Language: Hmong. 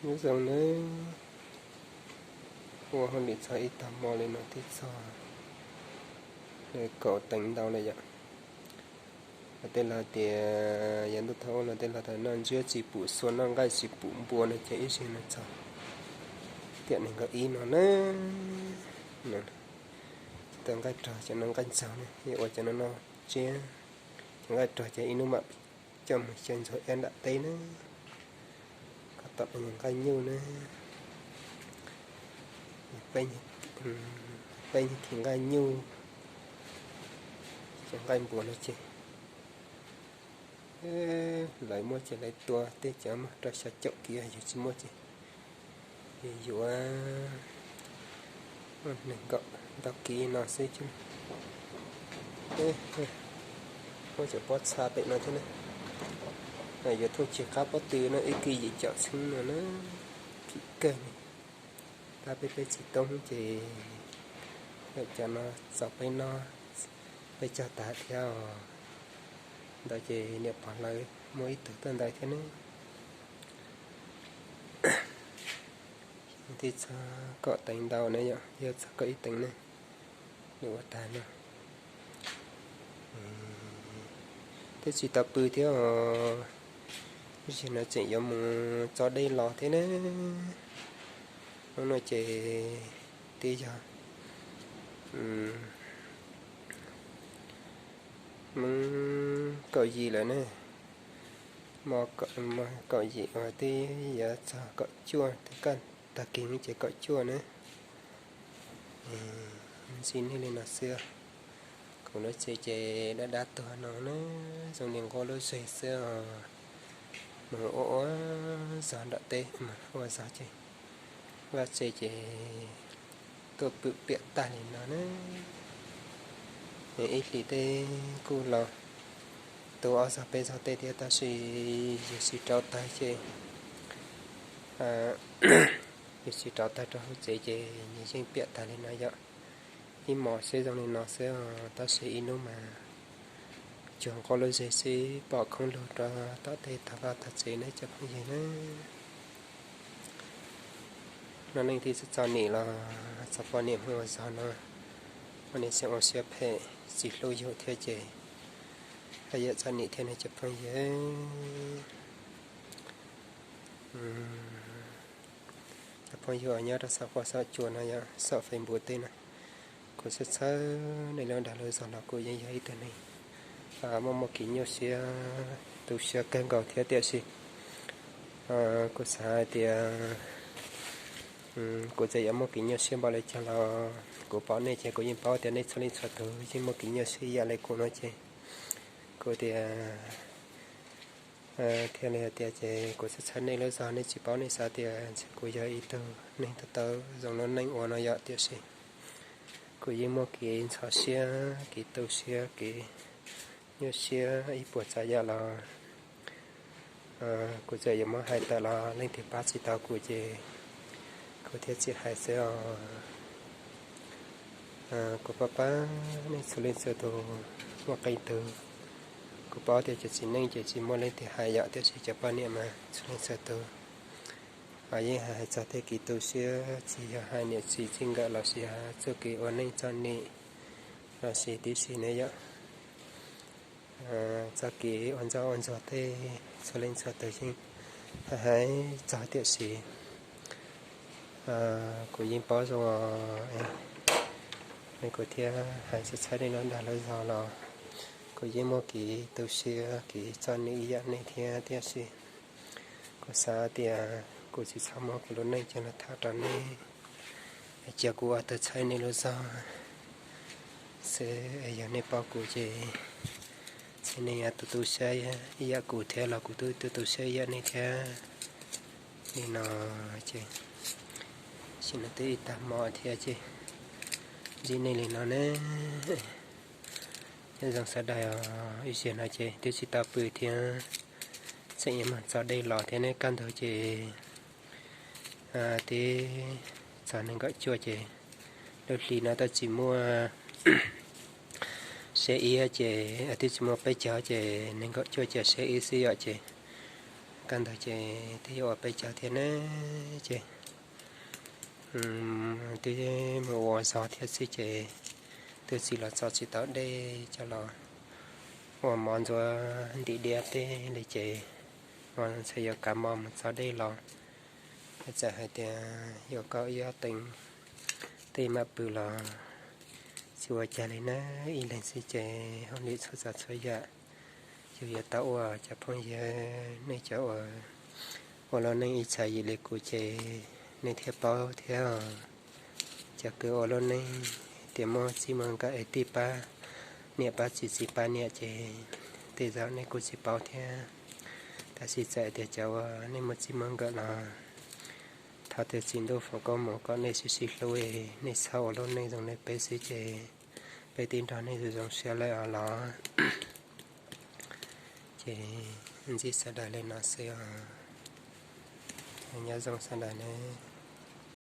Nyob zoo nawb, ua hauj lwm txog ib tag hmo li no twb txog kaum teev ntau lawm yom. Tej laus tias yav ntuj thaum ub los tej laus tias noj ntsiab tsis pum xua, noj nqaij tsis pum npua no ces ib zaug no txog tiam nees nkaum ib no na. Tsis tau nqaij rog ces noj nqaij ntxaug na, ua cov no noj tsiab, cov nqaij rog ces ib hnub mam coj mus xyaw ntxuag iab nram teb na. Koj tom nqaij nyuj na, peb nyiag thim nqaij nyuj, cov nqaij npua no ces lawv muaj ces lawv tua, tej cov muaj rau xya caum kiv, yus tsis muaj ces yus yuav nees nkaum ntau kiv no xwb. Muab cov pob txha pem no thiab na, yuav thooj tsis qab pob tw no ib kis yim caum txheeb no na, kim kawg li. Tab peb peb txiv toob ces cov no txaus peb noj, peb cog tas thiab os. Ntawd ces niam pog lawv muaj ib tug tuaj ntawd thiab ne. Twb txog kaum teev ntau na yom, yog txog kaum ib teev ne, nws ua tag no. Twb tsis tau pw thiab os, tab sis no tseem yuav mus tso dej los thiab ne. Hnub no ces twb yog hmoov kaum yim lawm ne. Hmo kaum yim uas twb yuav txog kaum cuaj, twb kaj tag kis ces kaum cuaj na. Ntxim neej li no xwb. Kuv lub tsev ces dab dab tuag no na, zoo li nqua lub zes xwb os. Mus ua ua zog nram teb, ua zog ces vaj tse ces tuaj pwm piam tag li no na. Ib hlis tej kuj los tu ob zog peb zog tej thiab, tab sis yus tsis rauv taws ces, yus tsis rauv taws rau hauv tsev ces nws yeej piam tag li no yom. Ib hmos seb zoo li no xwb, tab sis ib hnub mas cuag nqua lub zes xwb, pom khoob lug rau tom tej tog vaj tog tsev ne cov phooj ywg na. No neej thiaj txom nyem los txog poj niam mus ua zog no, poj niam tseem ua siab phem tsis hlub yus thiab ces haj yam txom nyem thiab ne cov phooj ywg. Cov phooj ywg uas nyob rau saum huab saum cua no yom, saum Facebook tej no, kuv txhawb txhawb nej lub dag lub zog los kuv yeej yog ib tug neeg muaj muaj kev nyuaj siab tu siab kawg nkaus thiab, tiam sis kuv xav hais tias kuv txawm yuav muaj kev nyuaj siab npaum li cas los kuv pom nej ces kuv yeej paub tias nej txhua leej txhua tus yeej muaj kev nyuaj siab ib yam li kuv no ces kuv tias thiaj li hais tias ces kuv txhawb txhawb nej lub zog, nej tsis paub nej xav tias kuv yog ib tug neeg tau tau zoo lub neej ua no yom, tiam sis kuv yeej muaj kev ntxhov siab, kev tu siab, kev nyuaj siab ib puas tsav yam los kuv txawm yuav muab hais tawm los leej twg pab tsis tau kuv ces kuv thiaj txhij hais xwb os. Kuv pab pab nej txhua leej txhua tus muaj qee tug, kuv paub tias cov txiv neej ces tsis muaj leej twg hais yom, tiam sis cov poj niam mas txhua leej txhua tus yeej hais txog tej kev tu siab, tsis yog hais niam txiv txij nkawm los sis yog txoj kev ua neej txom nyem los sis tib si ne yom. Txoj kev ua ntxauj ua ntxuag tej txhua leej txhua tus yeej hais txog, tiam sis kuv yeej paub zoo os, kuv thiaj hais txhawb txhawb nej lub dag lub zog los kuv yeej muaj kev tu siab kev txom nyem ib yam nej thiab, tiam sis kuv xav tias kuv tsis txhob muab kuv lub neej coj los tham rau nej, cia kuv ua tus txhawb nej lub zog xwb. Yog nej paub kuv ces txhawb nej tu tu siab ib yam kuv thiab los kuv tu tu siab ib yam nej thiab li no ces, sim no twb ib tag hmo thiab ces ntsib nej li no ne. Nyob zoo sawv daws os, ib zaug no ces twb tsis tau pw thiab, tseem yuav mus tso dej los thiab ne, kaj ntug ces twb txog nees nkaum cuaj ces lub hli no twb tsis muaj siab ib ces twb tsis muaj peb caug ces nees nkaum cuaj ces siab ib xwb yom ces Ntawd ces twb yuav ua peb caug thiab ne, ces twb mus ua zog thiab xwb ces tus txiv los txo tsis tau dej coj los ua mov ntxuav ntim diab teb li ces, ua txhais yuav kav mov mus txo dej los, txawm hais tias yuav koj ib ob teev tej maj pw los tsis ua cas li na, ib leeg xwb ces hauj lwm txhua tsav txhua yam yus yuav tau ua. Cov phooj ywg, nej cov uas ua lub neej ib txhis yim li kuv ces nej thiaj paub thiab. Cov kws ua lub neej tias muaj txij muaj nkawm es tij pab niam pab txiv txiv pab niam ces tej zaum nej kuj tsis paub thiab. Tab sis txawm tias cov uas nej muaj txij muaj nkawm los thov tus txiv ntuj foom koob mus kom nej sib sib hlub, nej txhob ua lub neej zoo li peb xwb ces peb twb nrog nej zoo zoo siab lawm os los. Ces ntsib sawv daws li no xwb os. Nyob zoo sawv daws ne.